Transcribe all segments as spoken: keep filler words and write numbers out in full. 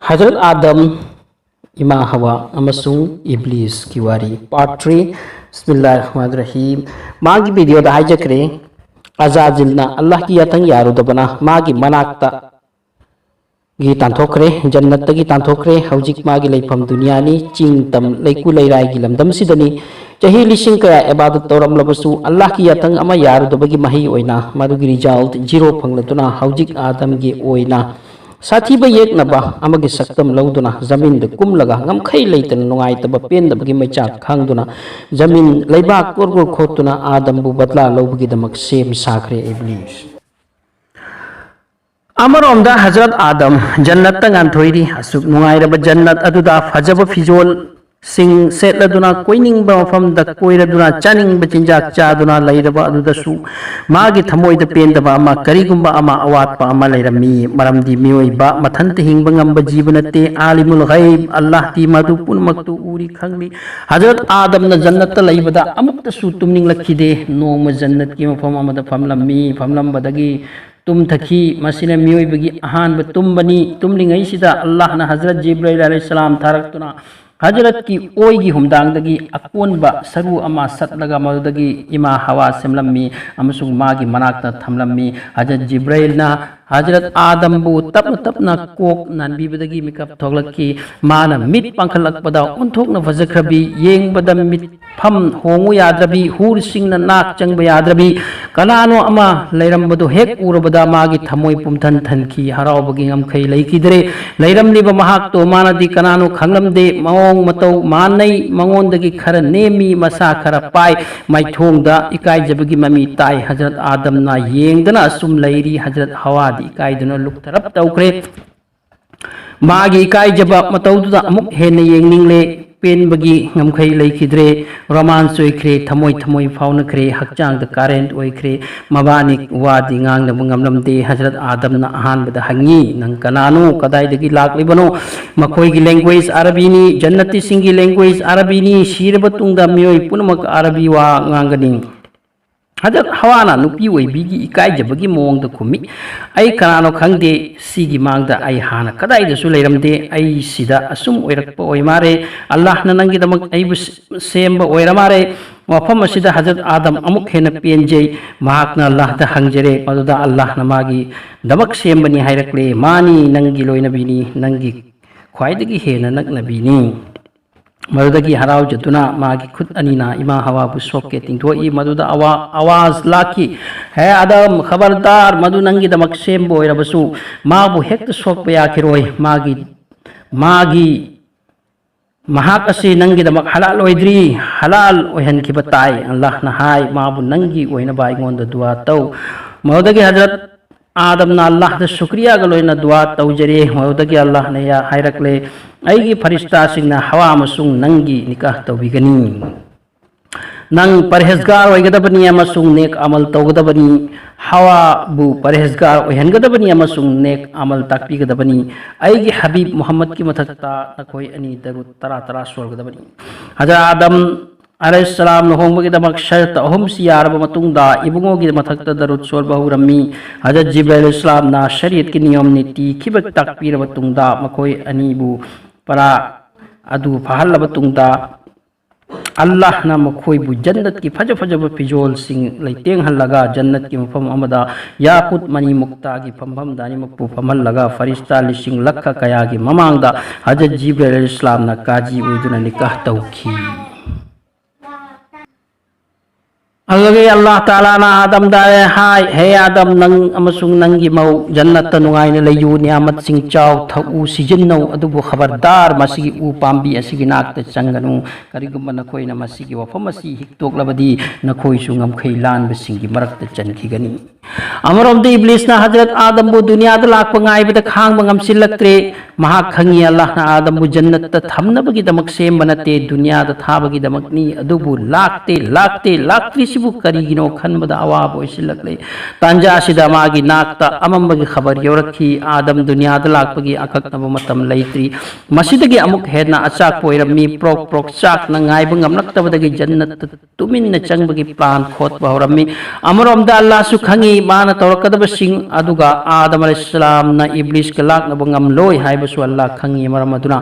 ꯍꯖꯔꯠ ꯑꯥꯗꯝ, ꯏꯃꯥ ꯍꯋꯥ ꯑꯃꯁꯨꯡ ꯏꯕ꯭ꯂꯤꯁꯀꯤ ꯋꯥꯔꯤ, part three꯫ ꯕꯤꯁꯃꯤꯜꯂꯥꯍꯤꯔ ꯔꯍꯃꯥꯅꯤꯔ ꯔꯍꯤꯝ꯫ ꯃꯥꯒꯤ ꯚꯤꯗꯤꯑꯣꯗ ꯍꯥꯏꯖꯈ꯭ꯔꯦ, ꯑꯖꯥꯖꯤꯜꯅ ꯑꯜꯂꯥꯍꯒꯤ ꯌꯥꯊꯪ ꯌꯥꯔꯨꯗꯕꯅ ꯃꯥꯒꯤ ꯃꯅꯥꯛꯇ ꯒꯤ ꯇꯥꯟꯊꯣꯛꯈ꯭ꯔꯦ, ꯖꯟꯅꯠꯇꯒꯤ ꯇꯥꯟꯊꯣꯛꯈ꯭ꯔꯦ꯫ ꯍꯧꯖꯤꯛ ꯃꯥꯒꯤ ꯂꯩꯐꯝ ꯗꯨꯅꯤꯌꯥꯅꯤ, ꯆꯤꯡ ꯇꯝ ꯂꯩꯀꯨ ꯂꯩꯔꯥꯏꯒꯤ ꯂꯝꯗꯝꯁꯤꯗꯅꯤ꯫ ꯆꯍꯤ ꯂꯤꯁꯤꯡ ꯀꯌꯥ ꯏꯕꯥꯗꯠ ꯇꯧꯔꯝꯂꯕꯁꯨ ꯑꯜꯂꯥꯍꯒꯤ ꯌꯥꯊꯪ ꯑꯃ ꯌꯥꯔꯨꯗꯕꯒꯤ ꯃꯍꯩ ꯑꯣꯏꯅ ꯃꯗꯨꯒꯤ ꯔꯤꯖꯜꯠ ꯖꯤꯔꯣ ꯐꯪꯂꯗꯨꯅ ꯍꯧꯖꯤꯛ ꯑꯥꯗꯝꯒꯤ ꯑꯣꯏꯅ ꯁꯥꯊꯤꯕ ꯌꯦꯛꯅꯕ ꯑꯃꯒꯤ ꯁꯛꯇꯝ ꯂꯧꯗꯨꯅ ꯖꯃꯤꯟꯗ ꯀꯨꯝꯂꯒ ꯉꯝꯈꯩ ꯂꯩꯇꯅ ꯅꯨꯡꯉꯥꯏꯇꯕ ꯄꯦꯟꯗꯕꯒꯤ ꯃꯩꯆꯥꯛ ꯈꯥꯡꯗꯨꯅ ꯖꯃꯤꯟ ꯂꯩꯕꯥꯛ ꯀꯣꯔ ꯀꯣꯔ ꯈꯣꯠꯇꯨꯅ ꯑꯥꯗꯝꯕꯨ ꯕꯗꯂꯥ ꯂꯧꯕꯒꯤꯗꯃꯛ ꯁꯦꯝ ꯁꯥꯈ꯭ꯔꯦ ꯏꯕ꯭ꯂꯤꯁ꯫ ꯑꯃꯔꯣꯝꯗ ꯍꯖꯔꯠ ꯑꯥꯗꯝ ꯖꯟꯅꯠꯇ ꯉꯥꯟꯊꯣꯏꯔꯤ꯫ ꯑꯁꯨꯛ ꯅꯨꯡꯉꯥꯏꯔꯕ ꯖꯟꯅꯠ ꯑꯗꯨꯗ ꯐꯖꯕ ꯐꯤꯖꯣꯜꯁꯤꯡ ꯁꯦꯠꯂꯗꯨꯅ, ꯀꯣꯏꯅꯤꯡꯕ ꯃꯐꯝꯗ ꯀꯣꯏꯔꯗꯨꯅ, ꯆꯥꯅꯤꯡꯕ ꯆꯤꯟꯖꯥꯛ ꯆꯥꯗꯨꯅ ꯂꯩꯔꯕ ꯑꯗꯨꯗꯁꯨ ꯃꯥꯒꯤ ꯊꯃꯣꯏꯗ ꯄꯦꯟꯗꯕ ꯑꯃ, ꯀꯔꯤꯒꯨꯝꯕ ꯑꯃ ꯑꯋꯥꯠꯄ ꯑꯃ ꯂꯩꯔꯝꯃꯤ꯫ ꯃꯔꯝꯗꯤ ꯃꯤꯑꯣꯏꯕ ꯃꯊꯟꯇ ꯍꯤꯡꯕ ꯉꯝꯕ ꯖꯤꯕ ꯅꯠꯇꯦ꯫ ꯑꯥꯂꯤꯃꯨꯜ ꯒꯩꯕ ꯑꯜꯂꯥꯍꯗꯤ ꯃꯗꯨ ꯄꯨꯝꯅꯃꯛꯇꯨ ꯎꯔꯤ, ꯈꯪꯂꯤ꯫ ꯍꯖꯔꯠ ꯑꯥꯗꯝꯅ ꯖꯟꯅꯠꯇ ꯂꯩꯕꯗ ꯑꯃꯨꯛꯇꯁꯨ ꯇꯨꯝꯅꯤꯡꯂꯛꯈꯤꯗꯦ꯫ ꯅꯣꯡꯃ ꯖꯟꯅꯠꯀꯤ ꯃꯐꯝ ꯑꯃꯗ ꯐꯝꯂꯝꯃꯤ꯫ ꯐꯝꯂꯝꯕꯗꯒꯤ ꯇꯨꯝꯊꯈꯤ꯫ ꯃꯁꯤꯅ ꯃꯤꯑꯣꯏꯕꯒꯤ ꯑꯍꯥꯟꯕ ꯇꯨꯝꯕꯅꯤ꯫ ꯇꯨꯝꯂꯤꯉꯩꯁꯤꯗ ꯑꯜꯂꯥꯍꯅ ꯍꯖꯔꯠ ꯖꯤꯕ꯭ꯔꯥꯏꯜ ꯑꯂꯩꯍꯤꯁꯁꯂꯥꯝ ꯊꯥꯔꯛꯇꯨꯅ ꯍꯖꯔꯠꯀꯤ ꯑꯣꯏꯒꯤ ꯍꯨꯝꯗꯥꯡꯗꯒꯤ ꯑꯀꯣꯟꯕ ꯁꯔꯨ ꯑꯃ ꯁꯠꯂꯒ ꯃꯗꯨꯗꯒꯤ ꯏꯃꯥ ꯍꯋꯥ ꯁꯦꯝꯂꯝꯃꯤ ꯑꯃꯁꯨꯡ ꯃꯥꯒꯤ ꯃꯅꯥꯛꯇ ꯊꯝꯂꯝꯃꯤ꯫ ꯍꯖꯔꯠ ꯖꯤꯕ꯭ꯔꯥꯏꯜꯅ ꯍꯖꯔꯠ ꯑꯥꯗꯝꯕꯨ ꯇꯞꯅ ꯇꯞꯅ ꯀꯣꯛ ꯅꯥꯟꯕꯤꯕꯗꯒꯤ ꯃꯤꯀꯞ ꯊꯣꯛꯂꯛꯈꯤ꯫ ꯃꯥꯅ ꯃꯤꯠ ꯄꯥꯡꯈꯠꯂꯛꯄꯗ ꯑꯣꯟꯊꯣꯛꯅ ꯐꯖꯈ꯭ꯔꯕꯤ, ꯌꯦꯡꯕꯗ ꯃꯤꯠ ꯐꯝ ꯍꯣꯡꯉꯨ ꯌꯥꯗ꯭ꯔꯕꯤ, ꯍꯨꯔꯁꯤꯡꯅ ꯅꯥꯛ ꯆꯪꯕ ꯌꯥꯗ꯭ꯔꯕꯤ, ꯀꯅꯥꯅꯣ ꯑꯃ ꯂꯩꯔꯝꯕꯗꯨ ꯍꯦꯛ ꯎꯔꯕꯗ ꯃꯥꯒꯤ ꯊꯃꯣꯏ ꯄꯨꯝꯊꯟ ꯊꯟꯈꯤ꯫ ꯍꯔꯥꯎꯕꯒꯤ ꯉꯝꯈꯩ ꯂꯩꯈꯤꯗ꯭ꯔꯦ꯫ ꯂꯩꯔꯝꯂꯤꯕ ꯃꯍꯥꯛꯇꯣ ꯃꯥꯅꯗꯤ ꯀꯅꯥꯅꯣ ꯈꯪꯂꯝꯗꯦ꯫ ꯃꯑꯣꯡ ꯃꯇꯧ ꯃꯥꯟꯅꯩ, ꯃꯉꯣꯟꯗꯒꯤ ꯈꯔ ꯅꯦꯝꯃꯤ, ꯃꯁꯥ ꯈꯔ ꯄꯥꯏ, ꯃꯥꯏꯊꯣꯡꯗ ꯏꯀꯥꯏꯖꯕꯒꯤ ꯃꯃꯤ ꯇꯥꯏ꯫ ꯍꯖꯔꯠ ꯑꯥꯗꯝꯅ ꯌꯦꯡꯗꯅ ꯑꯁꯨꯝ ꯂꯩꯔꯤ꯫ ꯍꯖꯔꯠ ꯍꯋꯥꯗꯤ ꯏꯀꯥꯏꯗꯨꯅ ꯂꯨꯞꯊꯔꯞ ꯇꯧꯈ꯭ꯔꯦ꯫ ꯃꯥꯒꯤ ꯏꯀꯥꯏꯖꯕ ꯃꯇꯧꯗꯨꯗ ꯑꯃꯨꯛ ꯍꯦꯟꯅ ꯌꯦꯡꯅꯤꯡꯂꯦ꯫ ꯄꯦꯟꯕꯒꯤ ꯉꯝꯈꯩ ꯂꯩꯈꯤꯗ꯭ꯔꯦ꯫ ꯔꯣꯃꯥꯟꯁ ꯑꯣꯏꯈ꯭ꯔꯦ, ꯊꯃꯣꯏ ꯊꯃꯣꯏ ꯐꯥꯎꯅꯈ꯭ꯔꯦ, ꯍꯛꯆꯥꯡꯗ ꯀꯥꯔꯦꯟ ꯑꯣꯏꯈ꯭ꯔꯦ꯫ ꯃꯕꯥꯅꯤ ꯋꯥꯗꯤ ꯉꯥꯡꯅꯕ ꯉꯝꯂꯝꯗꯦ꯫ ꯍꯖꯔꯠ ꯑꯥꯗꯝꯅ ꯑꯍꯥꯟꯕꯗ ꯍꯪꯉꯤ, "ꯅꯪ ꯀꯅꯥꯅꯣ? ꯀꯗꯥꯏꯗꯒꯤ ꯂꯥꯛꯂꯤꯕꯅꯣ?" ꯃꯈꯣꯏꯒꯤ ꯂꯦꯡꯒ꯭ꯋꯦꯖ ꯑꯔꯕꯤꯅꯤ, ꯖꯟꯅꯇꯤꯁꯤꯡꯒꯤ ꯂꯦꯡꯒ꯭ꯋꯦꯖ ꯑꯔꯕꯤꯅꯤ꯫ ꯁꯤꯔꯕ ꯇꯨꯡꯗ ꯃꯤꯑꯣꯏ ꯄꯨꯝꯅꯃꯛ ꯑꯔꯕꯤ ꯋꯥ ꯉꯥꯡꯒꯅꯤ꯫ ꯍꯖꯔꯠ ꯍꯋꯥꯅ ꯅꯨꯄꯤ ꯑꯣꯏꯕꯤꯒꯤ ꯏꯀꯥꯏꯖꯕꯒꯤ ꯃꯑꯣꯡꯗ ꯈꯨꯝꯃꯤ, "ꯑꯩ ꯀꯅꯥꯅꯣ ꯈꯪꯗꯦ, ꯁꯤꯒꯤ ꯃꯥꯡꯗ ꯑꯩ ꯍꯥꯟꯅ ꯀꯗꯥꯏꯗꯁꯨ ꯂꯩꯔꯝꯗꯦ, ꯑꯩ ꯁꯤꯗ ꯑꯁꯨꯝ ꯑꯣꯏꯔꯛꯄ ꯑꯣꯏ ꯃꯥꯜꯂꯦ, ꯑꯜꯂꯥꯍꯅ ꯅꯪꯒꯤꯗꯃꯛ ꯑꯩꯕꯨ ꯁꯦꯝꯕ ꯑꯣꯏꯔ ꯃꯥꯜꯂꯦ"꯫ ꯃꯐꯝ ꯑꯁꯤꯗ ꯍꯖꯔꯠ ꯑꯥꯗꯝ ꯑꯃꯨꯛ ꯍꯦꯟꯅ ꯄꯦꯟꯖꯩ꯫ ꯃꯍꯥꯛꯅ ꯑꯜꯂꯥꯍꯗ ꯍꯪꯖꯔꯦ, ꯃꯗꯨꯗ ꯑꯜꯂꯥꯍꯅ ꯃꯥꯒꯤꯗꯃꯛ ꯁꯦꯝꯕꯅꯤ ꯍꯥꯏꯔꯛꯂꯦ꯫ "ꯃꯥꯅꯤ, ꯅꯪꯒꯤ ꯂꯣꯏꯅꯕꯤꯅꯤ, ꯅꯪꯒꯤ ꯈ꯭ꯋꯥꯏꯗꯒꯤ ꯍꯦꯟꯅ ꯅꯛꯅꯕꯤꯅꯤ"꯫ ꯃꯗꯨꯗꯒꯤ ꯍꯔꯥꯎꯖꯗꯨꯅ ꯃꯥꯒꯤ ꯈꯨꯠ ꯑꯅꯤꯅ ꯏꯃꯥ ꯍꯋꯥꯕꯨ ꯁꯣꯛꯀꯦ ꯇꯤꯡꯊꯣꯛꯏ꯫ ꯃꯗꯨꯗ ꯑꯋꯥ-, ꯑꯋꯥꯖ ꯂꯥꯛꯈꯤ, "ꯍꯦ ꯑꯥꯗꯝ, ꯈꯕꯔꯗꯥꯔ, ꯃꯗꯨ ꯅꯪꯒꯤꯗꯃꯛ ꯁꯦꯝꯕ ꯑꯣꯏꯔꯕꯁꯨ ꯃꯥꯕꯨ ꯍꯦꯛꯇ ꯁꯣꯛꯄ ꯌꯥꯈꯤꯔꯣꯏ꯫ ꯃꯥꯒꯤ, ꯃꯥꯒꯤ, ꯃꯍꯥꯛ ꯑꯁꯤ ꯅꯪꯒꯤꯗꯃꯛ ꯍꯂꯥꯜ ꯑꯣꯏꯗ꯭ꯔꯤ, ꯍꯂꯥꯜ ꯑꯣꯏꯍꯟꯈꯤꯕ ꯇꯥꯏ꯫ ꯑꯜꯂꯥꯍꯅ ꯍꯥꯏ, ꯃꯥꯕꯨ ꯅꯪꯒꯤ ꯑꯣꯏꯅꯕ ꯑꯩꯉꯣꯟꯗ ꯗꯨꯋꯥ ꯇꯧ"꯫ ꯃꯗꯨꯗꯒꯤ ꯍꯖꯔꯠ ꯑꯥꯗꯝꯅ ꯑꯜꯂꯥꯍꯗ ꯁꯨꯀ꯭ꯔꯤꯌꯥꯒ ꯂꯣꯏꯅꯅ ꯗꯨꯋꯥ ꯇꯧꯖꯔꯦ꯫ ꯃꯗꯨꯗꯒꯤ ꯑꯜꯂꯥꯍꯅ ꯌꯥ-, ꯍꯥꯏꯔꯛꯂꯦ, "ꯑꯩꯒꯤ ꯐꯔꯤꯁꯇꯥꯁꯤꯡꯅ ꯍꯋꯥ ꯑꯃꯁꯨꯡ ꯅꯪꯒꯤ ꯅꯤꯀꯥꯍ ꯇꯧꯕꯤꯒꯅꯤ꯫ ꯅꯪ ꯄꯔꯍꯦꯖꯒꯥꯔ ꯑꯣꯏꯒꯗꯕꯅꯤ ꯑꯃꯁꯨꯡ ꯅꯦꯛ ꯑꯃꯜ ꯇꯧꯒꯗꯕꯅꯤ꯫ ꯍꯋꯥꯕꯨ ꯄꯔꯍꯦꯖꯒꯥꯔ ꯑꯣꯏꯍꯟꯒꯗꯕꯅꯤ ꯑꯃꯁꯨꯡ ꯅꯦꯛ ꯑꯃꯜ ꯇꯥꯛꯄꯤꯒꯗꯕꯅꯤ꯫ ꯑꯩꯒꯤ ꯍꯕꯤꯕ ꯃꯨꯍꯝꯃꯗꯀꯤ ꯃꯊꯛꯇ ꯅꯈꯣꯏ ꯑꯅꯤ ꯗꯔꯨꯗ ꯇꯔꯥ ꯇꯔꯥ ꯁꯣꯜꯒꯗꯕꯅꯤ"꯫ ꯍꯖꯔꯠ ꯑꯥꯗꯝ ꯑꯂꯩꯍꯤꯁꯁꯂꯥꯝ ꯂꯨꯍꯣꯡꯕꯒꯤꯗꯃꯛ ꯁꯔꯠ ꯑꯍꯨꯝꯁꯤ ꯌꯥꯔꯕ ꯃꯇꯨꯡꯗ ꯏꯕꯨꯡꯉꯣꯒꯤ ꯃꯊꯛꯇ ꯗꯔꯨꯗ ꯁꯣꯜꯕ ꯍꯧꯔꯝꯃꯤ꯫ ꯍꯖꯔꯠ ꯖꯤꯕ꯭ꯔꯤꯜ ꯏꯁꯂꯥꯝꯅ ꯁꯔꯤꯌꯠꯀꯤ ꯅꯤꯌꯣꯝ ꯅꯤꯇꯤ ꯈꯤꯕ ꯇꯥꯛꯄꯤꯔꯕ ꯇꯨꯡꯗ ꯃꯈꯣꯏ ꯑꯅꯤꯕꯨ ꯄꯔꯥ ꯑꯗꯨ ꯐꯥꯍꯜꯂꯕ ꯇꯨꯡꯗ ꯑꯜꯂꯥꯍꯅ ꯃꯈꯣꯏꯕꯨ ꯖꯟꯅꯠꯀꯤ ꯐꯖ ꯐꯖꯕ ꯐꯤꯖꯣꯜꯁꯤꯡ ꯂꯩꯇꯦꯡꯍꯜꯂꯒ ꯖꯟꯅꯠꯀꯤ ꯃꯐꯝ ꯑꯃꯗ ꯌꯥꯀꯨꯠ ꯃꯅꯤ ꯃꯨꯛꯇꯥꯒꯤ ꯐꯝꯐꯝꯗ ꯑꯅꯤꯃꯛꯄꯨ ꯐꯝꯍꯜꯂꯒ ꯐꯔꯤꯁꯇꯥ ꯂꯤꯁꯤꯡ ꯂꯛꯈ ꯀꯌꯥꯒꯤ ꯃꯃꯥꯡꯗ ꯍꯖꯔꯠ ꯖꯤꯕ꯭ꯔꯤꯜ ꯏꯁꯂꯥꯝꯅ ꯀꯥꯖꯤ ꯑꯣꯏꯗꯨꯅ ꯅꯤꯀꯥꯍ ꯇꯧꯈꯤ꯫ ꯑꯗꯨꯗꯒꯤ ꯑꯜꯂꯥꯍ ꯇꯥꯂꯥꯅ ꯑꯥꯗꯝꯗ ꯍꯥꯏ, "ꯍꯦ ꯑꯥꯗꯝ, ꯅꯪ ꯑꯃꯁꯨꯡ ꯅꯪꯒꯤ ꯃꯧ ꯖꯟꯅꯠꯇ ꯅꯨꯡꯉꯥꯏꯅ ꯂꯩꯌꯨ, ꯅꯤꯌꯥꯃꯠꯁꯤꯡ ꯆꯥꯎ, ꯊꯛꯎ, ꯁꯤꯖꯤꯟꯅꯧ, ꯑꯗꯨꯕꯨ ꯈꯕꯔꯗꯥꯔ, ꯃꯁꯤꯒꯤ ꯎ ꯄꯥꯝꯕꯤ ꯑꯁꯤꯒꯤ ꯅꯥꯛꯇ ꯆꯪꯒꯅꯨ꯫ ꯀꯔꯤꯒꯨꯝꯕ ꯅꯈꯣꯏꯅ ꯃꯁꯤꯒꯤ ꯋꯥꯐꯝ ꯑꯁꯤ ꯍꯤꯛꯇꯣꯛꯂꯕꯗꯤ ꯅꯈꯣꯏꯁꯨ ꯉꯝꯈꯩ ꯂꯥꯟꯕꯁꯤꯡꯒꯤ ꯃꯔꯛꯇ ꯆꯟꯈꯤꯒꯅꯤ"꯫ ꯑꯃꯔꯣꯝꯗ ꯏꯕ꯭ꯂꯤꯁꯅ ꯍꯖꯔꯠ ꯑꯥꯗꯝꯕꯨ ꯗꯨꯅꯤꯌꯥꯗ ꯂꯥꯛꯄ ꯉꯥꯏꯕꯗ ꯈꯥꯡꯕ ꯉꯝꯁꯤꯜꯂꯛꯇ꯭ꯔꯦ꯫ ꯃꯍꯥꯛ ꯈꯪꯉꯤ ꯑꯜꯂꯥꯍꯅ ꯑꯥꯗꯝꯕꯨ ꯖꯟꯅꯠꯇ ꯊꯝꯅꯕꯒꯤꯗꯃꯛ ꯁꯦꯝꯕ ꯅꯠꯇꯦ, ꯗꯨꯅꯤꯌꯥꯗ ꯊꯥꯕꯒꯤꯗꯃꯛꯅꯤ꯫ ꯑꯗꯨꯕꯨ ꯂꯥꯛꯇꯦ, ꯂꯥꯛꯇꯦ, ꯂꯥꯛꯇ꯭ꯔꯤꯁꯤ ꯁꯤꯕꯨ ꯀꯔꯤꯒꯤꯅꯣ ꯈꯟꯕꯗ ꯑꯋꯥꯕ ꯑꯣꯏꯁꯤꯜꯂꯛꯂꯦ꯫ ꯇꯥꯟꯖꯥ ꯑꯁꯤꯗ ꯃꯥꯒꯤ ꯅꯥꯛꯇ ꯑꯃꯝꯕꯒꯤ ꯈꯕꯔ ꯌꯧꯔꯛꯈꯤ, "ꯑꯥꯗꯝ ꯗꯨꯅꯤꯌꯥꯗ ꯂꯥꯛꯄꯒꯤ ꯑꯀꯛꯅꯕ ꯃꯇꯝ ꯂꯩꯇ꯭ꯔꯤ꯫ ꯃꯁꯤꯗꯒꯤ ꯑꯃꯨꯛ ꯍꯦꯟꯅ ꯑꯆꯥꯛꯄ ꯑꯣꯏꯔꯝꯃꯤ꯫ ꯄ꯭ꯔꯣꯛ ꯄ꯭ꯔꯣꯛ ꯆꯥꯛꯅ ꯉꯥꯏꯕ ꯉꯝꯂꯛꯇꯕꯗꯒꯤ ꯖꯟꯅꯠꯇ ꯇꯨꯃꯤꯟꯅ ꯆꯪꯕꯒꯤ ꯄ꯭ꯂꯥꯟ ꯈꯣꯠꯄ ꯍꯧꯔꯝꯃꯤ꯫ ꯑꯃꯔꯣꯝꯗ ꯑꯜꯂꯥꯍꯁꯨ ꯈꯪꯏ ꯃꯥꯅ ꯇꯧꯔꯛꯀꯗꯕꯁꯤꯡ꯫ ꯑꯗꯨꯒ ꯑꯥꯗꯝ ꯑꯂꯩꯍꯤꯁꯁꯂꯥꯝꯅ ꯏꯕ꯭ꯂꯤꯁꯀ ꯂꯥꯛꯅꯕ ꯉꯝꯂꯣꯏ ꯍꯥꯏꯕꯁꯨ ꯑꯜꯂꯥꯍ ꯈꯪꯏ꯫ ꯃꯔꯝ ꯑꯗꯨꯅ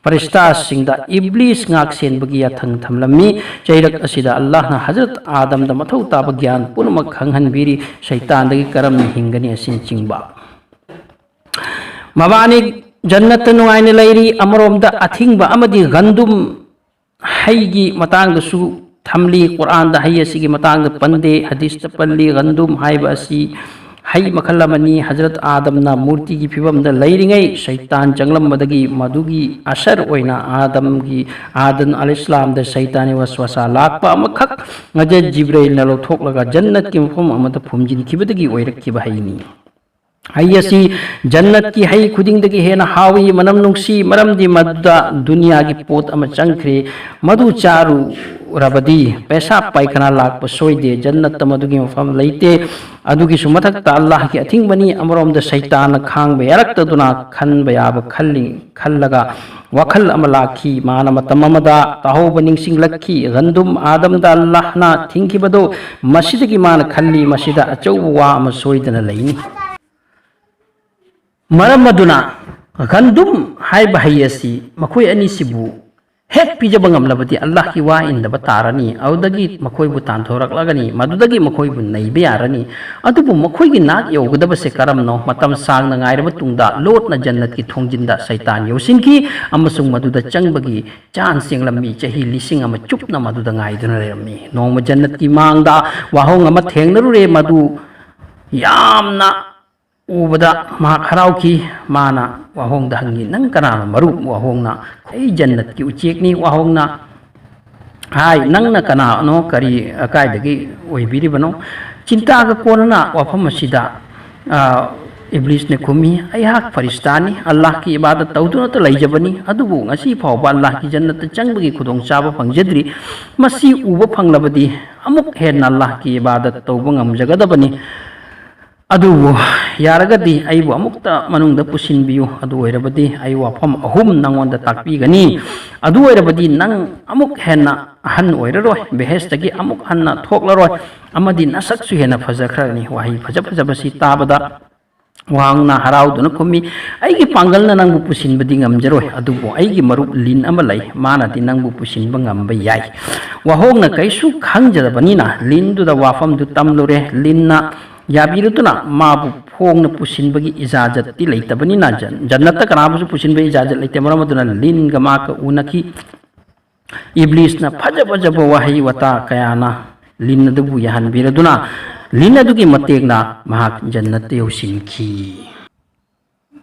ꯐꯔꯤꯁꯇꯥꯁꯤꯡꯗ ꯏꯕ꯭ꯂꯤꯁ ꯉꯥꯛ ꯁꯦꯟꯕꯒꯤ ꯌꯥꯊꯪ ꯊꯝꯂꯝꯃꯤ꯫ ꯆꯩꯔꯛ ꯑꯁꯤꯗ ꯑꯜꯂꯥꯍꯅ ꯍꯖꯔꯠ ꯑꯥꯗꯝꯗ ꯃꯊꯧ ꯇꯥꯕ ꯒ꯭ꯌꯥꯟ ꯄꯨꯝꯅꯃꯛ ꯈꯪꯍꯟꯕꯤꯔꯤ, ꯁꯩꯇꯥꯟꯗꯒꯤ ꯀꯔꯝꯅ ꯍꯤꯡꯒꯅꯤ ꯑꯁꯤꯅꯆꯤꯡꯕ꯫ ꯃꯕꯥꯅꯤ ꯖꯟꯅꯠꯇ ꯅꯨꯡꯉꯥꯏꯅ ꯂꯩꯔꯤ꯫ ꯑꯃꯔꯣꯝꯗ ꯑꯊꯤꯡꯕ ꯑꯃꯗꯤ ꯒꯟꯗꯨꯝ ꯍꯩꯒꯤ ꯃꯇꯥꯡꯗꯁꯨ ꯊꯝꯂꯤ꯫ ꯀꯨꯔꯥꯟꯗ ꯍꯩ ꯑꯁꯤꯒꯤ ꯃꯇꯥꯡꯗ ꯄꯟꯗꯦ, ꯍꯗꯤꯁꯇ ꯄꯜꯂꯤ꯫ ꯒꯟꯗꯨꯝ ꯍꯥꯏꯕ ꯑꯁꯤ ꯍꯩ ꯃꯈꯜ ꯑꯃꯅꯤ꯫ ꯍꯖꯔꯠ ꯑꯥꯗꯝꯅ ꯃꯨꯔꯇꯤꯒꯤ ꯐꯤꯕꯝꯗ ꯂꯩꯔꯤꯉꯩ ꯁꯩꯇꯥꯟ ꯆꯪꯂꯝꯕꯗꯒꯤ ꯃꯗꯨꯒꯤ ꯑꯁꯔ ꯑꯣꯏꯅ ꯑꯥꯗꯝꯒꯤ, ꯑꯥꯗꯝ ꯑꯂꯩꯍꯤꯁꯂꯥꯝꯗ ꯁꯩꯇꯥꯟꯒꯤ ꯋꯥꯁꯋꯥꯁꯥ ꯂꯥꯛꯄ ꯑꯃꯈꯛ ꯍꯖꯔꯠ ꯖꯤꯕ꯭ꯔꯩꯜꯅ ꯂꯧꯊꯣꯛꯂꯒ ꯖꯟꯅꯠꯀꯤ ꯃꯐꯝ ꯑꯃꯗ ꯐꯨꯝꯖꯤꯟꯈꯤꯕꯗꯒꯤ ꯑꯣꯏꯔꯛꯈꯤꯕ ꯍꯩꯅꯤ꯫ ꯍꯩ ꯑꯁꯤ ꯖꯟꯅꯠꯀꯤ ꯍꯩ ꯈꯨꯗꯤꯡꯗꯒꯤ ꯍꯦꯟꯅ ꯍꯥꯎꯏ, ꯃꯅꯝ ꯅꯨꯡꯁꯤ, ꯃꯔꯝꯗꯤ ꯃꯗꯨꯗ ꯗꯨꯅꯤꯌꯥꯒꯤ ꯄꯣꯠ ꯑꯃ ꯆꯪꯈ꯭ꯔꯦ꯫ ꯃꯗꯨ ꯆꯥꯔꯨꯔꯕꯗꯤ ꯄꯦꯁꯥꯞ ꯄꯥꯏꯈꯅꯥ ꯂꯥꯛꯄ ꯁꯣꯏꯗꯦ꯫ ꯖꯟꯅꯠꯇ ꯃꯗꯨꯒꯤ ꯃꯐꯝ ꯂꯩꯇꯦ꯫ ꯑꯗꯨꯒꯤꯁꯨ ꯃꯊꯛꯇ ꯑꯜꯂꯥꯍꯒꯤ ꯑꯊꯤꯡꯕꯅꯤ꯫ ꯑꯃꯔꯣꯝꯗ ꯁꯩꯇꯥꯟꯅ ꯈꯥꯡꯕ ꯌꯥꯔꯛꯇꯗꯨꯅ ꯈꯟꯕ ꯌꯥꯕ ꯈꯜꯂꯤ, ꯈꯜꯂꯒ ꯋꯥꯈꯜ ꯑꯃ ꯂꯥꯛꯈꯤ꯫ ꯃꯥꯅ ꯃꯇꯝ ꯑꯃꯗ ꯇꯥꯍꯧꯕ ꯅꯤꯡꯁꯤꯡꯂꯛꯈꯤ꯫ ꯒꯟꯗꯨꯝ ꯑꯥꯗꯝꯗ ꯑꯜꯂꯥꯍꯅ ꯊꯤꯡꯈꯤꯕꯗꯨ ꯃꯁꯤꯗꯒꯤ ꯃꯥꯅ ꯈꯜꯂꯤ, "ꯃꯁꯤꯗ ꯑꯆꯧꯕ ꯋꯥ ꯑꯃ ꯁꯣꯏꯗꯅ ꯂꯩꯅꯤ"꯫ ꯃꯔꯝ ꯑꯗꯨꯅ ꯒꯟꯗꯨꯝ ꯍꯥꯏꯕ ꯍꯩ ꯑꯁꯤ ꯃꯈꯣꯏ ꯑꯅꯤꯁꯤꯕꯨ ꯍꯦꯛ ꯄꯤꯖꯕ ꯉꯝꯂꯕꯗꯤ ꯑꯜꯂꯥꯍꯀꯤ ꯋꯥ ꯏꯟꯗꯕ ꯇꯥꯔꯅꯤ, ꯑꯗꯨꯗꯒꯤ ꯃꯈꯣꯏꯕꯨ ꯇꯥꯟꯊꯣꯔꯛꯂꯒꯅꯤ, ꯃꯗꯨꯗꯒꯤ ꯃꯈꯣꯏꯕꯨ ꯅꯩꯕ ꯌꯥꯔꯅꯤ꯫ ꯑꯗꯨꯕꯨ ꯃꯈꯣꯏꯒꯤ ꯅꯥꯛ ꯌꯧꯒꯗꯕꯁꯦ ꯀꯔꯝꯅꯣ? ꯃꯇꯝ ꯁꯥꯡꯅ ꯉꯥꯏꯔꯕ ꯇꯨꯡꯗ ꯂꯣꯠꯅ ꯖꯟꯅꯠꯀꯤ ꯊꯣꯡꯖꯤꯟꯗ ꯁꯩꯇꯥꯟ ꯌꯧꯁꯤꯟꯈꯤ ꯑꯃꯁꯨꯡ ꯃꯗꯨꯗ ꯆꯪꯕꯒꯤ ꯆꯥꯟꯁ ꯌꯦꯡꯂꯝꯃꯤ꯫ ꯆꯍꯤ ꯂꯤꯁꯤꯡ ꯑꯃ ꯆꯨꯞꯅ ꯃꯗꯨꯗ ꯉꯥꯏꯗꯨꯅ ꯂꯩꯔꯝꯃꯤ꯫ ꯅꯣꯡꯃ ꯖꯟꯅꯠꯀꯤ ꯃꯥꯡꯗ ꯋꯥꯍꯣꯡ ꯑꯃ ꯊꯦꯡꯅꯔꯨꯔꯦ, ꯃꯗꯨ ꯌꯥꯝꯅ ꯎꯕꯗ ꯃꯍꯥꯛ ꯍꯔꯥꯎꯈꯤ꯫ ꯃꯥꯅ ꯋꯥꯍꯣꯡꯗ ꯍꯪꯉꯤ, "ꯅꯪ ꯀꯅꯥꯅꯣ, ꯃꯔꯨꯞ?" ꯋꯥꯍꯣꯡꯅ, "ꯑꯩ ꯖꯟꯅꯠꯀꯤ ꯎꯆꯦꯛꯅꯤ꯫" ꯋꯥꯍꯣꯡꯅ ꯍꯥꯏ, "ꯅꯪꯅ ꯀꯅꯥꯅꯣ, ꯀꯔꯤ, ꯀꯥꯏꯗꯒꯤ ꯑꯣꯏꯕꯤꯔꯤꯕꯅꯣ?" ꯆꯤꯟꯇꯥꯒ ꯀꯣꯟꯅꯅ ꯋꯥꯐꯝ ꯑꯁꯤꯗ, ꯑ, ꯏꯕ꯭ꯂꯤꯁꯅ ꯈꯨꯝꯃꯤ, "ꯑꯩꯍꯥꯛ ꯐꯔꯤꯁꯇꯥꯅꯤ, ꯑꯜꯂꯥꯍꯀꯤ ꯏꯕꯥꯗꯠ ꯇꯧꯗꯨꯅꯇ ꯂꯩꯖꯕꯅꯤ, ꯑꯗꯨꯕꯨ ꯉꯁꯤ ꯐꯥꯎꯕ ꯑꯜꯂꯥꯍꯀꯤ ꯖꯟꯅꯠꯇ ꯆꯪꯕꯒꯤ ꯈꯨꯗꯣꯡꯆꯥꯕ ꯐꯪꯖꯗ꯭ꯔꯤ꯫ ꯃꯁꯤ ꯎꯕ ꯐꯪꯂꯕꯗꯤ ꯑꯃꯨꯛ ꯍꯦꯟꯅ ꯑꯜꯂꯥꯍꯀꯤ ꯏꯕꯥꯗꯠ ꯇꯧꯕ ꯉꯝꯖꯒꯗꯕꯅꯤ꯫ ꯑꯗꯨꯕꯨ ꯌꯥꯔꯒꯗꯤ ꯑꯩꯕꯨ ꯑꯃꯨꯛꯇ ꯃꯅꯨꯡꯗ ꯄꯨꯁꯤꯟꯕꯤꯌꯨ, ꯑꯗꯨ ꯑꯣꯏꯔꯕꯗꯤ ꯑꯩ ꯋꯥꯐꯝ ꯑꯍꯨꯝ ꯅꯉꯣꯟꯗ ꯇꯥꯛꯄꯤꯒꯅꯤ꯫ ꯑꯗꯨ ꯑꯣꯏꯔꯕꯗꯤ ꯅꯪ ꯑꯃꯨꯛ ꯍꯦꯟꯅ ꯑꯍꯟ ꯑꯣꯏꯔꯔꯣꯏ, ꯕꯦꯍꯦꯁꯇꯒꯤ ꯑꯃꯨꯛ ꯍꯟꯅ ꯊꯣꯛꯂꯔꯣꯏ, ꯑꯃꯗꯤ ꯅꯁꯛꯁꯨ ꯍꯦꯟꯅ ꯐꯖꯈ꯭ꯔꯅꯤ꯫" ꯋꯥꯍꯩ ꯐꯖ ꯐꯖꯕꯁꯤ ꯇꯥꯕꯗ ꯋꯥꯍꯪꯅ ꯍꯔꯥꯎꯗꯨꯅ ꯈꯨꯝꯃꯤ, "ꯑꯩꯒꯤ ꯄꯥꯡꯒꯜꯅ ꯅꯪꯕꯨ ꯄꯨꯁꯤꯟꯕꯗꯤ ꯉꯝꯖꯔꯣꯏ, ꯑꯗꯨꯕꯨ ꯑꯩꯒꯤ ꯃꯔꯨꯞ ꯂꯤꯟ ꯑꯃ ꯂꯩ, ꯃꯥꯅꯗꯤ ꯅꯪꯕꯨ ꯄꯨꯁꯤꯟꯕ ꯉꯝꯕ ꯌꯥꯏ꯫" ꯋꯥꯍꯣꯡꯅ ꯀꯩꯁꯨ ꯈꯪꯖꯗꯕꯅꯤꯅ ꯂꯤꯟꯗꯨꯗ ꯋꯥꯐꯝꯗꯨ ꯇꯝꯂꯨꯔꯦ꯫ ꯂꯤꯟꯅ ꯌꯥꯕꯤꯔꯗꯨꯅ ꯃꯥꯕꯨ ꯐꯣꯡꯅ ꯄꯨꯁꯤꯟꯕꯒꯤ ꯏꯖꯥꯖꯠꯇꯤ ꯂꯩꯇꯕꯅꯤꯅ, ꯖꯟ-, ꯖꯟꯅꯠꯇ ꯀꯅꯥꯕꯨꯁꯨ ꯄꯨꯁꯤꯟꯕ ꯏꯖꯥꯖꯠ ꯂꯩꯇꯦ꯫ ꯃꯔꯝ ꯑꯗꯨꯅ ꯂꯤꯟꯒ ꯃꯍꯥꯛꯀ ꯎꯅꯈꯤ꯫ ꯏꯕ꯭ꯂꯤꯁꯅ ꯐꯖ ꯐꯖꯕ ꯋꯥꯍꯩ ꯋꯥꯇꯥ ꯀꯌꯥꯅ ꯂꯤꯟ ꯑꯗꯨꯕꯨ ꯌꯥꯍꯟꯕꯤꯔꯗꯨꯅ ꯂꯤꯟ ꯑꯗꯨꯒꯤ ꯃꯇꯦꯡꯅ ꯃꯍꯥꯛ ꯖꯟꯅꯠꯇ ꯌꯧꯁꯤꯟꯈꯤ꯫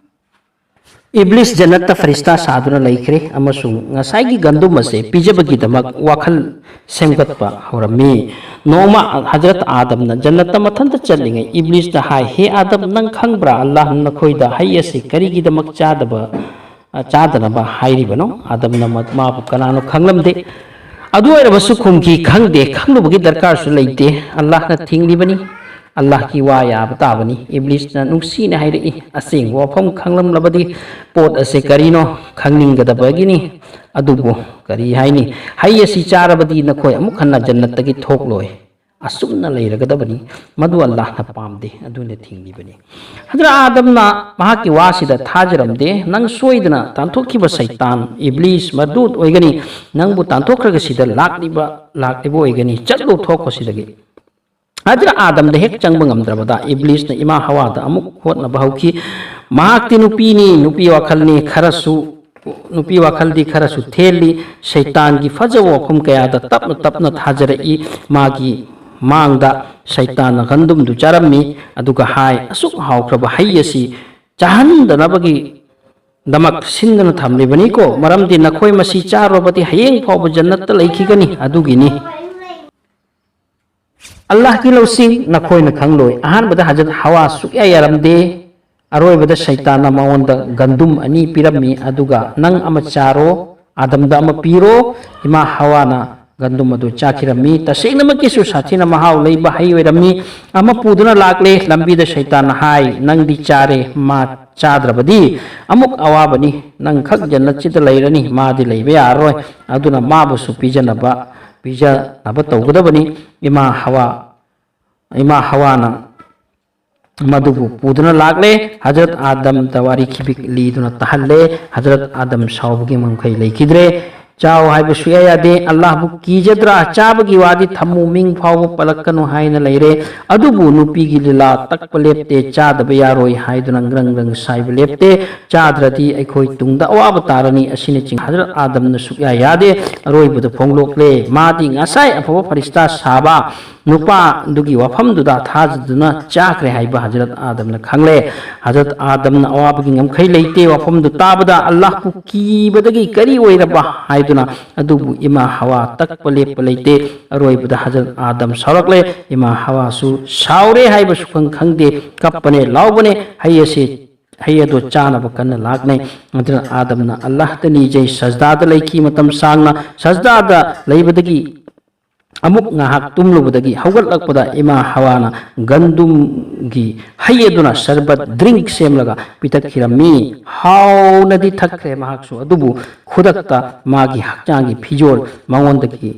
ꯏꯕ꯭ꯂꯤꯁ ꯖꯟꯅꯠꯇ ꯐꯔꯤꯁꯇꯥ ꯁꯥꯗꯨꯅ ꯂꯩꯈ꯭ꯔꯦ ꯑꯃꯁꯨꯡ ꯉꯁꯥꯏꯒꯤ ꯒꯟꯗꯨꯝ ꯑꯁꯦ ꯄꯤꯖꯕꯒꯤꯗꯃꯛ ꯋꯥꯈꯜ ꯁꯦꯝꯒꯠꯄ ꯍꯧꯔꯝꯃꯤ꯫ ꯅꯣꯡꯃ ꯍꯖꯔꯠ ꯑꯥꯗꯝꯅ ꯖꯟꯅꯠꯇ ꯃꯊꯟꯇ ꯆꯠꯂꯤꯉꯩ ꯏꯕ꯭ꯂꯤꯁꯇ ꯍꯥꯏ, "ꯍꯦ ꯑꯥꯗꯝ, ꯅꯪ ꯈꯪꯕ꯭ꯔꯥ ꯑꯜꯂꯥꯍꯅ ꯅꯈꯣꯏꯗ ꯍꯩ ꯑꯁꯤ ꯀꯔꯤꯒꯤꯗꯃꯛ ꯆꯥꯗꯕ, ꯑ, ꯆꯥꯗꯅꯕ ꯍꯥꯏꯔꯤꯕꯅꯣ?" ꯑꯥꯗꯝꯅ ꯃ-, ꯃꯥꯕꯨ ꯀꯅꯥꯅꯣ ꯈꯪꯂꯝꯗꯦ꯫ ꯑꯗꯨ ꯑꯣꯏꯔꯕꯁꯨ ꯈꯨꯝꯈꯤ, "ꯈꯪꯗꯦ, ꯈꯪꯂꯨꯕꯒꯤ ꯗꯔꯀꯥꯔꯁꯨ ꯂꯩꯇꯦ, ꯑꯜꯂꯥꯍꯅ ꯊꯤꯡꯂꯤꯕꯅꯤ, ꯑꯜꯂꯥꯍꯀꯤ ꯋꯥ ꯌꯥꯕ ꯇꯥꯕꯅꯤ꯫" ꯏꯕ꯭ꯂꯤꯁꯅ ꯅꯨꯡꯁꯤꯅ ꯍꯥꯏꯔꯛꯏ, "ꯑꯁꯦꯡꯕ ꯋꯥꯐꯝ ꯈꯪꯂꯝꯂꯕꯗꯤ ꯄꯣꯠ ꯑꯁꯦ ꯀꯔꯤꯅꯣ ꯈꯪꯅꯤꯡꯒꯗꯕꯒꯤꯅꯤ꯫ ꯑꯗꯨꯕꯨ ꯀꯔꯤ ꯍꯥꯏꯅꯤ? ꯍꯩ ꯑꯁꯤ ꯆꯥꯔꯕꯗꯤ ꯅꯈꯣꯏ ꯑꯃꯨꯛ ꯍꯟꯅ ꯖꯟꯅꯠꯇꯒꯤ ꯊꯣꯛꯂꯣꯏ꯫ ꯑꯁꯨꯝꯅ ꯂꯩꯔꯒꯗꯕꯅꯤ꯫ ꯃꯗꯨ ꯑꯜꯂꯥꯍꯅ ꯄꯥꯝꯗꯦ, ꯑꯗꯨꯅ ꯊꯤꯡꯂꯤꯕꯅꯤ꯫" ꯍꯖꯔꯠ ꯑꯥꯗꯝꯅ ꯃꯍꯥꯛꯀꯤ ꯋꯥꯁꯤꯗ ꯊꯥꯖꯔꯝꯗꯦ꯫ "ꯅꯪ ꯁꯣꯏꯗꯅ ꯇꯥꯟꯊꯣꯛꯈꯤꯕ ꯁꯩꯇꯥꯟ ꯏꯕ꯭ꯂꯤꯁ ꯃꯔꯗꯨꯗ ꯑꯣꯏꯒꯅꯤ꯫ ꯅꯪꯕꯨ ꯇꯥꯟꯊꯣꯛꯈ꯭ꯔꯒ ꯁꯤꯗ ꯂꯥꯛꯂꯤꯕ, ꯂꯥꯛꯂꯤꯕ ꯑꯣꯏꯒꯅꯤ꯫ ꯆꯠꯂꯨ, ꯊꯣꯛꯈꯣ ꯁꯤꯗꯒꯤ꯫" ꯍꯖꯔꯠ ꯑꯥꯗꯝꯗ ꯍꯦꯛ ꯆꯪꯕ ꯉꯝꯗ꯭ꯔꯕꯗ ꯏꯕ꯭ꯂꯤꯁꯅ ꯏꯃꯥ ꯍꯋꯥꯗ ꯑꯃꯨꯛ ꯍꯣꯠꯅꯕ ꯍꯧꯈꯤ꯫ ꯃꯍꯥꯛꯇꯤ ꯅꯨꯄꯤꯅꯤ, ꯅꯨꯄꯤ ꯋꯥꯈꯜꯅꯤ, ꯈꯔꯁꯨ, ꯅꯨꯄꯤ ꯋꯥꯈꯜꯗꯤ ꯈꯔꯁꯨ ꯊꯦꯜꯂꯤ꯫ ꯁꯩꯇꯥꯟꯒꯤ ꯐꯖꯕ ꯋꯥꯐꯝ ꯀꯌꯥꯗ ꯇꯞꯅ ꯇꯞꯅ ꯊꯥꯖꯔꯛꯏ꯫ ꯃꯥꯒꯤ ꯃꯥꯡꯗ ꯁꯩꯇꯥꯟꯅ ꯒꯟꯗꯨꯝꯗꯨ ꯆꯥꯔꯝꯃꯤ, ꯑꯗꯨꯒ ꯍꯥꯏ, "ꯑꯁꯨꯛ ꯍꯥꯎꯈ꯭ꯔꯕ ꯍꯩ ꯑꯁꯤ ꯆꯥꯍꯟꯗꯅꯕꯒꯤ ꯗꯃꯛ ꯁꯤꯟꯗꯨꯅ ꯊꯝꯂꯤꯕꯅꯤꯀꯣ, ꯃꯔꯝꯗꯤ ꯅꯈꯣꯏ ꯃꯁꯤ ꯆꯥꯔꯨꯔꯕꯗꯤ ꯍꯌꯦꯡ ꯐꯥꯎꯕ ꯖꯟꯅꯠꯇ ꯂꯩꯈꯤꯒꯅꯤ꯫" ꯑꯗꯨꯒꯤꯅꯤ꯫ ꯑꯜꯂꯥꯍꯀꯤ ꯂꯧꯁꯤꯡ ꯅꯈꯣꯏꯅ ꯈꯪꯂꯣꯏ꯫ ꯑꯍꯥꯟꯕꯗ ꯍꯖꯔꯠ ꯍꯋꯥ ꯁꯨꯛꯌꯥ ꯌꯥꯔꯝꯗꯦ꯫ ꯑꯔꯣꯏꯕꯗ ꯁꯩꯇꯥꯟꯅ ꯃꯉꯣꯟꯗ ꯒꯟꯗꯨꯝ ꯑꯅꯤ ꯄꯤꯔꯝꯃꯤ, ꯑꯗꯨꯒ "ꯅꯪ ꯑꯃ ꯆꯥꯔꯣ, ꯑꯥꯗꯝꯗ ꯑꯃ ꯄꯤꯔꯣ"꯫ ꯏꯃꯥ ꯍꯋꯥꯅ ꯒꯟꯗꯨꯝ ꯑꯗꯨ ꯆꯥꯈꯤꯔꯝꯃꯤ꯫ ꯇꯁꯦꯡꯅꯃꯛꯀꯤꯁꯨ ꯁꯥꯊꯤꯅ ꯃꯍꯥꯎ ꯂꯩꯕ ꯍꯩ ꯑꯣꯏꯔꯝꯃꯤ꯫ ꯑꯃ ꯄꯨꯗꯨꯅ ꯂꯥꯛꯂꯦ꯫ ꯂꯝꯕꯤꯗ ꯁꯩꯇꯥꯟꯅ ꯍꯥꯏ, "ꯅꯪꯗꯤ ꯆꯥꯔꯦ, ꯃꯥ ꯆꯥꯗ꯭ꯔꯕꯗꯤ ꯑꯃꯨꯛ ꯑꯋꯥꯕꯅꯤ꯫ ꯅꯪ ꯈꯛ ꯖꯟꯅꯠꯁꯤꯗ ꯂꯩꯔꯅꯤ, ꯃꯥꯗꯤ ꯂꯩꯕ ꯌꯥꯔꯔꯣꯏ꯫ ꯑꯗꯨꯅ ꯃꯥꯕꯨꯁꯨ ꯄꯤꯖꯅꯕ, ꯄꯤꯖꯅꯕ ꯇꯧꯒꯗꯕꯅꯤ"꯫ ꯏꯃꯥ ꯍꯋꯥ, ꯏꯃꯥ ꯍꯋꯥꯅ ꯃꯗꯨꯕꯨ ꯄꯨꯗꯨꯅ ꯂꯥꯛꯂꯦ꯫ ꯍꯖꯔꯠ ꯑꯥꯗꯝꯗ ꯋꯥꯔꯤ ꯈꯤꯕꯤꯛ ꯂꯤꯗꯨꯅ ꯇꯥꯍꯜꯂꯦ꯫ ꯍꯖꯔꯠ ꯑꯥꯗꯝ ꯁꯥꯎꯕꯒꯤ ꯉꯝꯈꯩ ꯂꯩꯈꯤꯗ꯭ꯔꯦ꯫ "ꯆꯥꯎ ꯍꯥꯏꯕ ꯁꯨꯛꯌꯥ ꯌꯥꯗꯦ꯫ ꯑꯜꯂꯥꯍꯕꯨ ꯀꯤꯖꯗ꯭ꯔꯥ? ꯆꯥꯕꯒꯤ ꯋꯥꯗꯤ ꯊꯝꯃꯨ, ꯃꯤꯡ ꯐꯥꯎꯕ ꯄꯜꯂꯛꯀꯅꯨ" ꯍꯥꯏꯅ ꯂꯩꯔꯦ꯫ ꯑꯗꯨꯕꯨ ꯅꯨꯄꯤꯒꯤ ꯂꯤꯂꯥ ꯇꯛꯄ ꯂꯦꯞꯇꯦ, ꯆꯥꯗꯕ ꯌꯥꯔꯣꯏ ꯍꯥꯏꯗꯨꯅ ꯒ꯭ꯔꯪ ꯒ꯭ꯔꯪ ꯁꯥꯏꯕ ꯂꯦꯞꯇꯦ꯫ "ꯆꯥꯗ꯭ꯔꯗꯤ ꯑꯩꯈꯣꯏ ꯇꯨꯡꯗ ꯑꯋꯥꯕ ꯇꯥꯔꯅꯤ" ꯑꯁꯤꯅꯆꯤꯡꯕ ꯍꯖꯔꯠ ꯑꯥꯗꯝꯅ ꯁꯨꯛꯌꯥ ꯌꯥꯗꯦ꯫ ꯑꯔꯣꯏꯕꯗ ꯐꯣꯡꯂꯣꯛꯂꯦ꯫ ꯃꯥꯗꯤ ꯉꯁꯥꯏ ꯑꯐꯕ ꯐꯔꯤꯁꯇꯥ ꯁꯥꯕ ꯅꯨꯄꯥꯗꯨꯒꯤ ꯋꯥꯐꯝꯗꯨꯗ ꯊꯥꯖꯗꯨꯅ ꯆꯥꯈ꯭ꯔꯦ ꯍꯥꯏꯕ ꯍꯖꯔꯠ ꯑꯥꯗꯝꯅ ꯈꯪꯂꯦ꯫ ꯍꯖꯔꯠ ꯑꯥꯗꯝꯅ ꯑꯋꯥꯕꯒꯤ ꯉꯝꯈꯩ ꯂꯩꯇꯦ꯫ ꯋꯥꯐꯝꯗꯨ ꯇꯥꯕꯗ ꯑꯜꯂꯥꯍꯄꯨ ꯀꯤꯕꯗꯒꯤ ꯀꯔꯤ ꯑꯣꯏꯔꯕ ꯍꯥꯏꯗꯨꯅ, ꯑꯗꯨꯕꯨ ꯏꯃꯥ ꯍꯋꯥ ꯇꯛꯄ ꯂꯦꯞꯄ ꯂꯩꯇꯦ꯫ ꯑꯔꯣꯏꯕꯗ ꯍꯖꯔꯠ ꯑꯥꯗꯝ ꯁꯥꯎꯔꯛꯂꯦ꯫ ꯏꯃꯥ ꯍꯋꯥꯁꯨ ꯁꯥꯎꯔꯦ ꯍꯥꯏꯕ ꯁꯨꯈꯪ ꯈꯪꯗꯦ꯫ ꯀꯞꯄꯅꯦ, ꯂꯥꯎꯕꯅꯦ꯫ ꯍꯩ ꯑꯁꯤ, ꯍꯩ ꯑꯗꯨ ꯆꯥꯅꯕ ꯀꯟꯅ ꯂꯥꯛꯅꯩ꯫ ꯑꯗꯨꯅ ꯑꯥꯗꯝꯅ ꯑꯜꯂꯥꯍꯇ ꯅꯤꯖꯩ, ꯁꯖꯗꯥꯗ ꯂꯩꯈꯤ ꯃꯇꯝ ꯁꯥꯡꯅ꯫ ꯁꯖꯗꯥꯗ ꯂꯩꯕꯗꯒꯤ ꯑꯃꯨꯛ ꯉꯥꯏꯍꯥꯛ ꯇꯨꯝꯂꯨꯕꯗꯒꯤ ꯍꯧꯒꯠꯂꯛꯄꯗ ꯏꯃꯥ ꯍꯋꯥꯅ ꯒꯟꯗꯨꯝꯒꯤ ꯍꯩ ꯑꯗꯨꯅ ꯁꯔꯕꯠ, ꯗ꯭ꯔꯤꯡꯛ ꯁꯦꯝꯂꯒ ꯄꯤꯊꯛꯈꯤꯔꯝꯃꯤ꯫ ꯍꯥꯎꯅꯗꯤ ꯊꯛꯈ꯭ꯔꯦ ꯃꯍꯥꯛꯁꯨ, ꯑꯗꯨꯕꯨ ꯈꯨꯗꯛꯇ ꯃꯥꯒꯤ ꯍꯛꯆꯥꯡꯒꯤ ꯐꯤꯖꯣꯜ ꯃꯉꯣꯟꯗꯒꯤ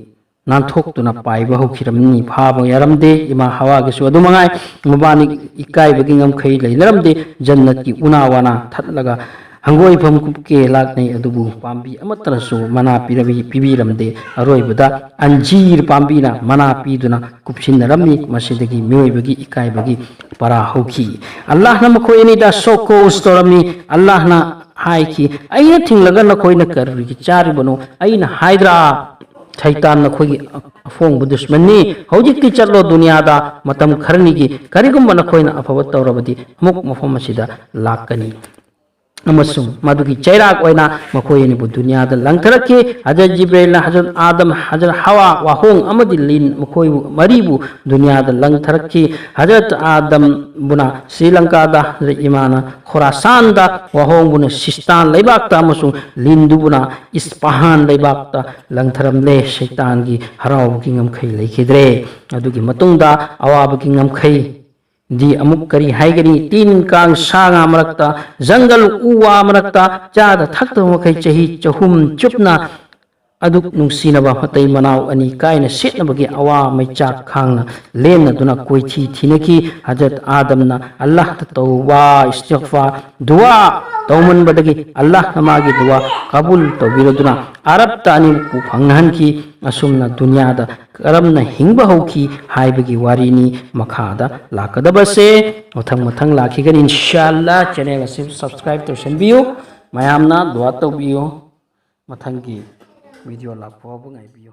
ꯅꯥꯟꯊꯣꯛꯇꯨꯅ ꯄꯥꯏꯕ ꯍꯧꯈꯤꯔꯝꯃꯤ꯫ ꯐꯥꯕ ꯌꯥꯔꯝꯗꯦ꯫ ꯏꯃꯥ ꯍꯋꯥꯒꯤꯁꯨ ꯑꯗꯨ ꯃꯉꯥꯏ꯫ ꯃꯕꯥꯅꯤ ꯏꯀꯥꯏꯕꯒꯤ ꯉꯝꯈꯩ ꯂꯩꯅꯔꯝꯗꯦ꯫ ꯖꯟꯅꯠꯀꯤ ꯎꯅꯥ ꯋꯥꯅꯥ ꯊꯠꯂꯒ ꯍꯪꯒꯣꯏꯐꯝ ꯀꯨꯞꯀꯦ ꯂꯥꯛꯅꯩ, ꯑꯗꯨꯕꯨ ꯄꯥꯝꯕꯤ ꯑꯃꯠꯇꯅꯁꯨ ꯃꯅꯥ ꯄꯤꯔꯝ-, ꯄꯤꯕꯤꯔꯝꯗꯦ꯫ ꯑꯔꯣꯏꯕꯗ ꯑꯟꯖꯤꯔ ꯄꯥꯝꯕꯤꯅ ꯃꯅꯥ ꯄꯤꯗꯨꯅ ꯀꯨꯞꯁꯤꯟꯅꯔꯝꯃꯤ꯫ ꯃꯁꯤꯗꯒꯤ ꯃꯤꯑꯣꯏꯕꯒꯤ ꯏꯀꯥꯏꯕꯒꯤ ꯄꯔꯥ ꯍꯧꯈꯤ꯫ ꯑꯜꯂꯥꯍꯅ ꯃꯈꯣꯏ ꯑꯅꯤꯗ "ꯁꯣꯛ ꯀꯣꯁ" ꯇꯧꯔꯝꯃꯤ꯫ ꯑꯜꯂꯥꯍꯅ ꯍꯥꯏꯈꯤ, "ꯑꯩꯅ ꯊꯤꯡꯂꯒ ꯅꯈꯣꯏꯅ ꯀꯔꯤꯒꯤ ꯆꯥꯔꯤꯕꯅꯣ? ꯑꯩꯅ ꯍꯥꯏꯗ꯭ꯔꯥ, ꯁꯩꯇꯥꯟ ꯅꯈꯣꯏꯒꯤ ꯑꯐꯣꯡꯕ ꯗꯨꯁꯃꯟꯅꯤ꯫ ꯍꯧꯖꯤꯛꯇꯤ ꯆꯠꯂꯣ ꯗꯨꯅꯤꯌꯥꯗ ꯃꯇꯝ ꯈꯔꯅꯤꯒꯤ꯫ ꯀꯔꯤꯒꯨꯝꯕ ꯅꯈꯣꯏꯅ ꯑꯐꯕ ꯇꯧꯔꯕꯗꯤ ꯑꯃꯨꯛ ꯃꯐꯝ ꯑꯁꯤꯗ ꯂꯥꯛꯀꯅꯤ"꯫ ꯑꯃꯁꯨꯡ ꯃꯗꯨꯒꯤ ꯆꯩꯔꯥꯛ ꯑꯣꯏꯅ ꯃꯈꯣꯏ ꯑꯅꯤꯕꯨ ꯗꯨꯅꯤꯌꯥꯗ ꯂꯪꯊꯔꯛꯈꯤ꯫ ꯍꯖꯔꯠ ꯖꯤꯕ꯭ꯔꯦꯜꯅ ꯍꯖꯔꯠ ꯑꯥꯗꯝ, ꯍꯖꯔꯠ ꯍꯋꯥ, ꯋꯥꯍꯣꯡ ꯑꯃꯗꯤ ꯂꯤꯟ, ꯃꯈꯣꯏꯕꯨ, ꯃꯔꯤꯕꯨ ꯗꯨꯅꯤꯌꯥꯗ ꯂꯪꯊꯔꯛꯈꯤ꯫ ꯍꯖꯔꯠ ꯑꯥꯗꯝꯕꯨꯅ ꯁ꯭ꯔꯤ ꯂꯪꯀꯥꯗ, ꯍꯖꯔꯠ ꯏꯃꯥꯅ ꯈꯣꯔꯥꯁꯥꯟꯗ, ꯋꯥꯍꯣꯡꯕꯨꯅ ꯁꯤꯁꯇꯥꯟ ꯂꯩꯕꯥꯛꯇ ꯑꯃꯁꯨꯡ ꯂꯤꯟꯗꯨꯕꯨꯅ ꯏꯁꯄꯥꯍꯥꯟ ꯂꯩꯕꯥꯛꯇ ꯂꯪꯊꯔꯝꯂꯦ꯫ ꯁꯩꯇꯥꯟꯒꯤ ꯍꯔꯥꯎꯕꯒꯤ ꯉꯝꯈꯩ ꯂꯩꯈꯤꯗ꯭ꯔꯦ꯫ ꯑꯗꯨꯒꯤ ꯃꯇꯨꯡꯗ ꯑꯋꯥꯕꯒꯤ ꯉꯝꯈꯩ ꯗꯤ ꯑꯃꯨꯛ ꯀꯔꯤ ꯍꯥꯏꯒꯅꯤ? ꯇꯤꯟ ꯀꯥꯡ ꯁꯥ ꯉꯥ ꯃꯔꯛꯇ, ꯖꯪꯒꯜ ꯎ ꯋꯥ ꯃꯔꯛꯇ, ꯆꯥꯗ ꯊꯛꯇꯕ ꯃꯈꯩ ꯆꯍꯤ ꯆꯍꯨꯝ ꯆꯨꯞꯅ ꯑꯗꯨꯛ ꯅꯨꯡꯁꯤꯅꯕ ꯃꯇꯩ ꯃꯅꯥꯎ ꯑꯅꯤ ꯀꯥꯏꯅ ꯁꯦꯠꯅꯕꯒꯤ ꯑꯋꯥ ꯃꯩꯆꯥꯛ ꯈꯥꯡꯅ ꯂꯦꯟꯅꯗꯨꯅ ꯀꯣꯏꯊꯤ ꯊꯤꯅꯈꯤ꯫ ꯍꯖꯔꯠ ꯑꯥꯗꯝꯅ ꯑꯜꯂꯥꯍꯗ ꯇꯧꯕ ꯏꯁꯇꯤꯒꯐꯥꯔ, ꯗꯨꯋꯥ ꯇꯧꯃꯟꯕꯗꯒꯤ ꯑꯜꯂꯥꯍꯅ ꯃꯥꯒꯤ ꯗꯨꯋꯥ ꯀꯕꯨꯜ ꯇꯧꯕꯤꯔꯗꯨꯅ ꯑꯔꯕꯇ ꯑꯅꯤꯃꯛꯄꯨ ꯐꯪꯅꯍꯟꯈꯤ꯫ ꯑꯁꯨꯝꯅ ꯗꯨꯅꯤꯌꯥꯗ ꯀꯔꯝꯅ ꯍꯤꯡꯕ ꯍꯧꯈꯤ ꯍꯥꯏꯕꯒꯤ ꯋꯥꯔꯤꯅꯤ ꯃꯈꯥꯗ ꯂꯥꯛꯀꯗꯕꯁꯦ꯫ ꯃꯊꯪ ꯃꯊꯪ ꯂꯥꯛꯈꯤꯒꯅꯤ, ꯏꯟꯁꯥꯜꯂꯥ꯫ Channel ꯑꯁꯤ subscribe ꯇꯧꯁꯟꯕꯤꯌꯨ, ꯃꯌꯥꯝꯅ ꯗꯨꯋꯥ ꯇꯧꯕꯤꯌꯨ꯫ ꯃꯊꯪꯒꯤ video ꯂꯥꯛꯄ ꯐꯥꯎꯕ ꯉꯥꯏꯕꯤꯌꯨ꯫